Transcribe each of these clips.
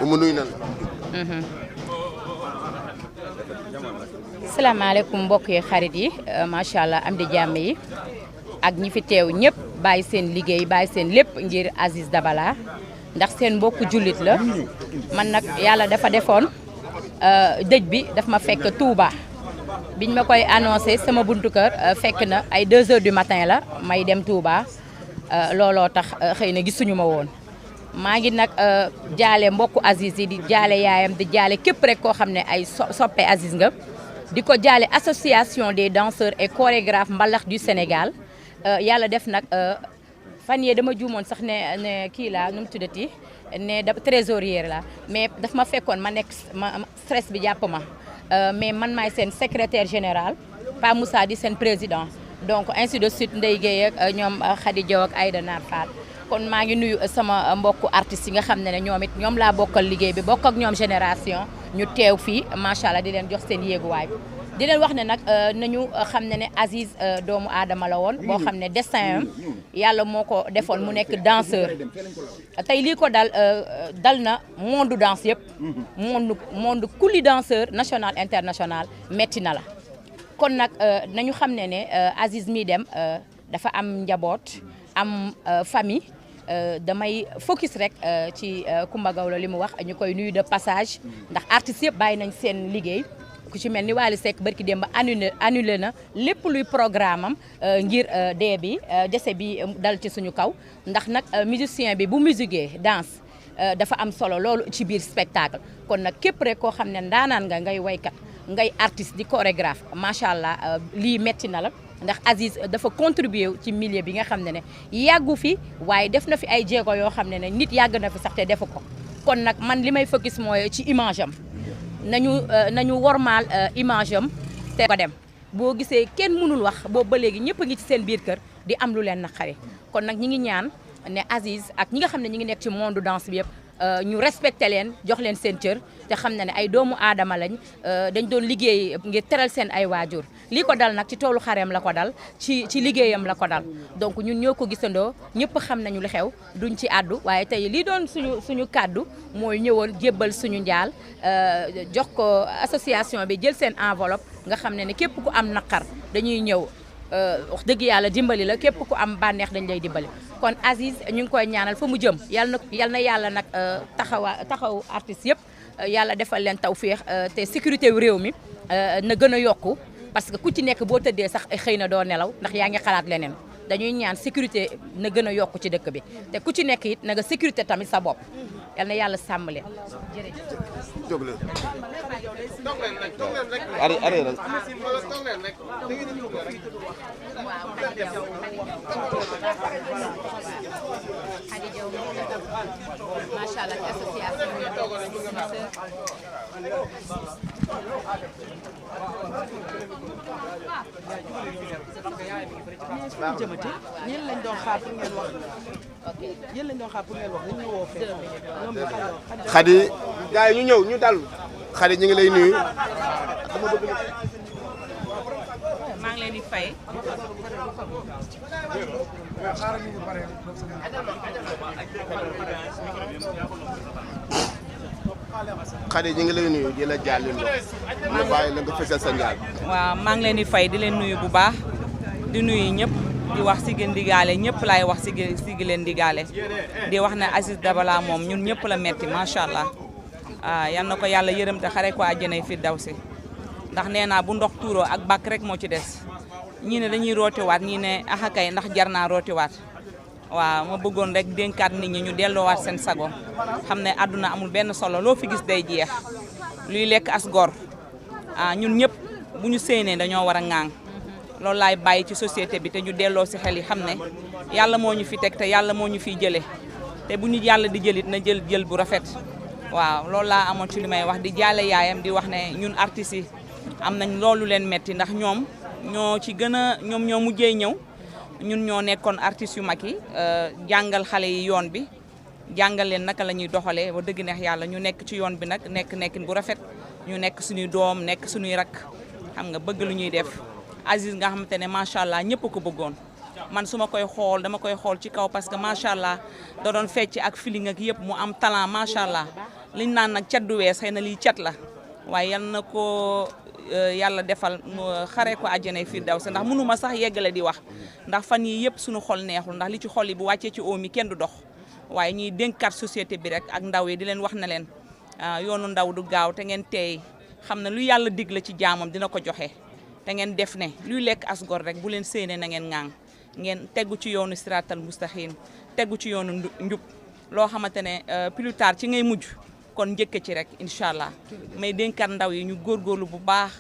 mu nuyu nan salaamaaleykum mbokk yi xarit yi macha allah am di jàmm yi ak ñi fi teew ñëpp bàyyi seen liggéey bàyyi seen lépp ngir Aziz Dabala ndax seen mbokku jullit la man nag yàlla dafa defoon dëj bi daf ma fekk Touba biñ ma koy annoncé sama buntu kër fekk na ay 2 heures du matin la may dem Touba looloo tax xëy na gisuñu ma woon maa ngi nag jaale mbokku Aziz yi di jaale yaayam di jaale képp rek koo xam ne ay soppe Aziz nga di ko jaale association des danseurs et chorégraphes mbalax du Sénégal yàlla def nag fan yee dama juumoon sax ne kii laa nu mu tuddati ne da trésorière la mais daf ma fekkoon ma nekk stress bi jàpp ma mais man maay seen secrétaire général Pa Moussa di seen président donc ainsi de suite Ndeye Gueye ak ñoom Khady Diaw ak Aïda Nar Fall kon maa ngi nuyu sama mbokku artistes yi nga xam ne ñoom it ñoom laa bokkal liggéey bi bokk ak ñoom génération ñu teew fii macha allah di leen jox seen yéeguwaay di leen wax ne nag nañu xam ne Aziz doomu aadama la woon boo xam ne destin am yàlla moo ko defoon mu nekk danseur tey lii ko dal na monde danse yëpp monde kulli danseur national international metti na la kon nag nañu xam ne Aziz mi dem dafa am njaboot am famille damay focus rek ci Coumba Gawlo li mu wax ñu koy nuyu de passage ndax artistes yëpp bàyyi nañ seen liggéey ku ci mel ni Wally Seck barki démb annulé na lépp luy programme am ngir décès bi dal ci suñu kaw ndax nag musicien bi bu musiquee danse dafa am solo loolu ci biir spectacle kon nag képp rek koo xam ne ndaanaan nga ngay waykat ngay artiste di chorégraphe macha allah lii metti na la ndax Aziz dafa contribuer ci milieu bi nga xam ne yàggu fi waaye def na fi ay jéego yoo xam ne nit yàgg na fi sax te defu ko kon nag man li may focus mooy ci image am nañu wormaal image am te ko dem boo gisee kenn mënul wax boobu ba léegi ñëpp a ngi ci seen biir kër di am lu leen naqari kon nag ñi ngi ñaan ne Aziz ak ñi nga xam ne ñi ngi nekk ci monde danse bi yëpp ñu respecté leen jox leen seen cër te xam ne ay doomu aadama lañ dañ doon liggéey ngir teral seen ay waajur lii ko dal nag ci toolu xareem la ko dal ci liggéeyam la ko dal donc ñun ñoo ko gisandoo ñëpp xam nañu li xew duñ ci àddu waaye tey lii doon suñu kàddu mooy ñëwoon jébbal suñu njaal jox ko association bi jël seen enveloppe nga xam ne képp ku am naqar dañuy ñëw wax dëgg yàlla dimbali la képp ku am bànneex dañ lay dimbali kon Aziz ñu ngi koy ñaanal fa mu jëm yal na yàlla nag taxaw artistes yëpp yàlla defal leen tawféex te sécurité wu réew mi na gën a yokku parce que ku ci nekk boo tëddee sax xëy na doo nelaw ndax yaa ngi xalaat leneen dañuy ñaan sécurité na gën a yokku ci dëkk bi te ku ci nekk it na nga sécurité tamit sa bopp yal na yàlla sàmm leen jërëjëf. jóg leen. Khady Diaw macha allah ci association bi jëmati yéen lañ doon xaar pour ngeen wax yéen lañ doon xaar pour ngeen wax ñu woo fee ñoom Khady gars yi ñu ñëw ñu dal Khady ñu ngi lay nuyu. maa ngi leen di fay. Khady ñu ngi lay nuyu di la jàll ndox ñu bàyyi la nga fësal sa njaal. waaw maa ngi leen di fay di leen nuyu bu baax di nuyu ñëpp di wax Siggil Ndigalé ñëpp laay wax Siggil leen Ndigalé di wax ne Aziz Dabala moom ñun ñëpp la metti macha allah yal na ko yàlla yërëm te xare ko àjjana firdawsi ndax nee naa bu ndox tuuroo ak bàkk rek moo ci des ñii ne dañuy rootiwaat ñii ne axakay ndax jar naa rootiwaat waaw ma bëggoon rek dénkaat nit ñi ñu delloowaat seen sago xam ne àdduna amul benn solo loo fi gis day jeex luy lekk as gor ñun ñëpp bu ñu séenee dañoo war a ŋaang loolu laay bàyyi ci société bi te ñu delloo si xel yi xam ne yàlla moo ñu fi teg te yàlla moo ñu fiy jëlee te bu ñu yàlla di jëlit na jël bu rafet waaw loolu laa amoon ci li may wax di jaale yaayam di wax ne ñun artistes yi am nañ loolu leen metti ndax ñoom ñoo ci gën a ñoom ñoo mujjee ñëw ñun ñoo nekkoon artistes yu mag yi jàngal xale yi yoon bi jàngal leen naka la ñuy doxalee ba dëgg neex yàlla ñu nekk ci yoon bi nag nekkin bu rafet ñu nekk suñuy doom nekk suñuy rakk xam nga bëgg lu ñuy def Aziz nga xamante ne macha allah ñëpp ko bëggoon man su ma koy xool dama koy xool ci kaw parce que macha allah da doon fecc ak feeling ak yëpp mu am talent macha allah liñ naan nag cat du wees xëy na lii cat la waaye yal na ko yàlla defal xare ko àjjana firdawsi ndax mënuma sax yeggale di wax ndax fan yi yëpp suñu xol neexul ndax li ci xol yi bu wàccee ci oom yi kenn du dox waaye ñuy dénkaat société bi rek ak ndaw yi di leen wax na leen yoonu ndaw du gaaw te ngeen teey xam ne lu yàlla dig la ci jaamam dina ko joxe te ngeen def ne luy lekk asgor rek bu leen séenee na ngeen ŋaang ngeen teggu ci yoonu siratal mustaqim teggu ci yoonu njub loo xamante ne plus tard ci ngay mujj kon njëkk ci rek incha allah may dénkaat ndaw yi ñu góorgóorlu bu baax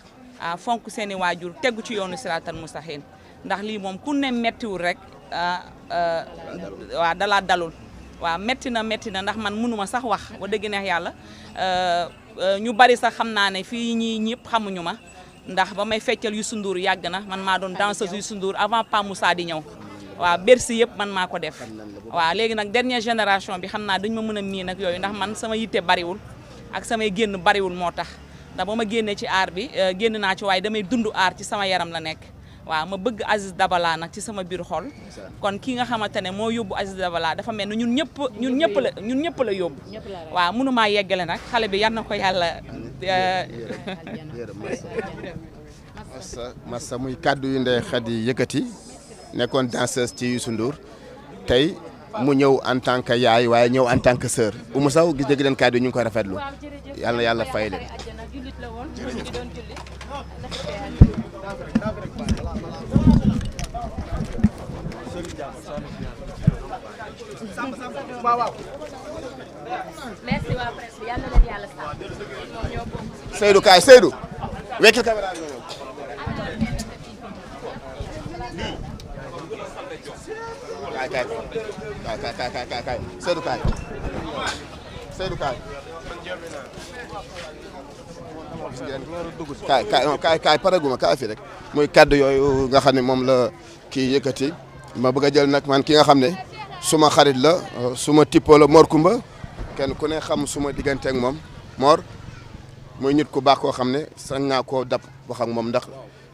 fonk seeni waajur teggu ci yoonu siratal mustaqim ndax lii moom ku ne mettiwul rek waa dalaa dalul waaw metti na ndax man mënuma sax wax wa dëgg neex yàlla ñu bari sax xam naa ne fii ñii ñëpp xamuñu ma ndax ba may feccal Youssou Ndour yàgg na man maa doon danseuse Youssou Ndour avant Pa Moussa di ñëw waaw Bercy yëpp man maa ko def waaw léegi nag dernière génération bi xam naa dañ ma mën a miin ak yooyu ndax man sama yitte bariwul ak samay génn bariwul moo tax ndax ba ma génnee ci aar bi génn naa ci waaye damay dund aar ci sama yaram la nekk waaw ma bëgg Aziz Dabala nag ci sama biir xol kon ki nga xamante ne moo yóbbu Aziz Dabala dafa mel ne ñun ñëpp la yóbbu waaw mënumaa yeggale nag xale bi yar na ko yàlla massa muy kàddu yu Ndeye Khady yëkkati nekkoon danseuse ci Youssou Ndour tey mu ñëw en tant que yaay waaye ñëw en tant que sœur Oumou Sow gis dégg leen kàddu yi ñu ngi koy rafetlu yàlla na yàlla fay leen merci waa presse bi yàlla na leen yàlla sax Seydou kaay Seydou wekkil caméra bi kaay Seydou kaay paraguma kaay fi rek muy kaddu yooyu nga xam ne moom la kii yëkkati ma bëgg a jël nag man ki nga xam ne suma xarit la suma tippo la Mor Kumba kenn ku ne xam suma diggante ak moom Mor muy nit ku baax koo xam ne sañ naa koo dab wax ak moom ndax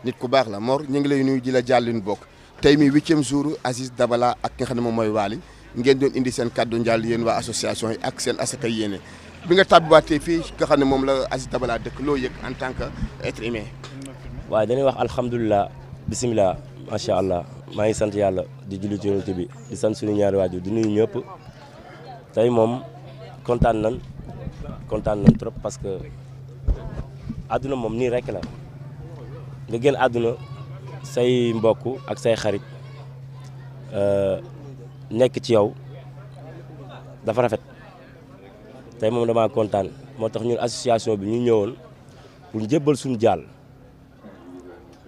nit ku baax la Mor ñu ngi lay nuyu di la jàllin bokk tey mi 8e jour Aziz Dabala ak ki nga xam ne moom mooy Wally ngeen doon indi seen kaddu njàll yéen waa association yi ak seen asaka yéene bi nga tàbbiwaatee fii nga xam ne moom la Aziz Dabala dëkk loo yëg en tant que être humain. waaw dañuy wax alhamdulilah bisimilah macha allah maa ngi sant yàlla di julli ci Yonent bi di sant suñu ñaari waajur di nuyu ñëpp tey moom kontaan nañ trop parce que àdduna moom nii rek la nga génn àdduna say mbokk ak say xarit nekk ci yow dafa rafet tey moom damaa kontaan moo tax ñun association bi ñu ñëwoon pour njëbbal suñu jaal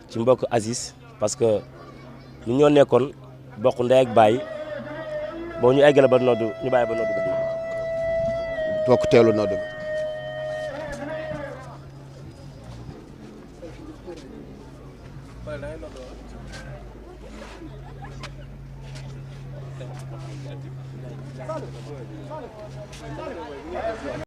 ci mbokk Aziz parce que ñu ñoo nekkoon bokk ndey ak baay boo ñu eggale ba noddu ñu bàyyi ba noddu bi bokk teelu noddu bi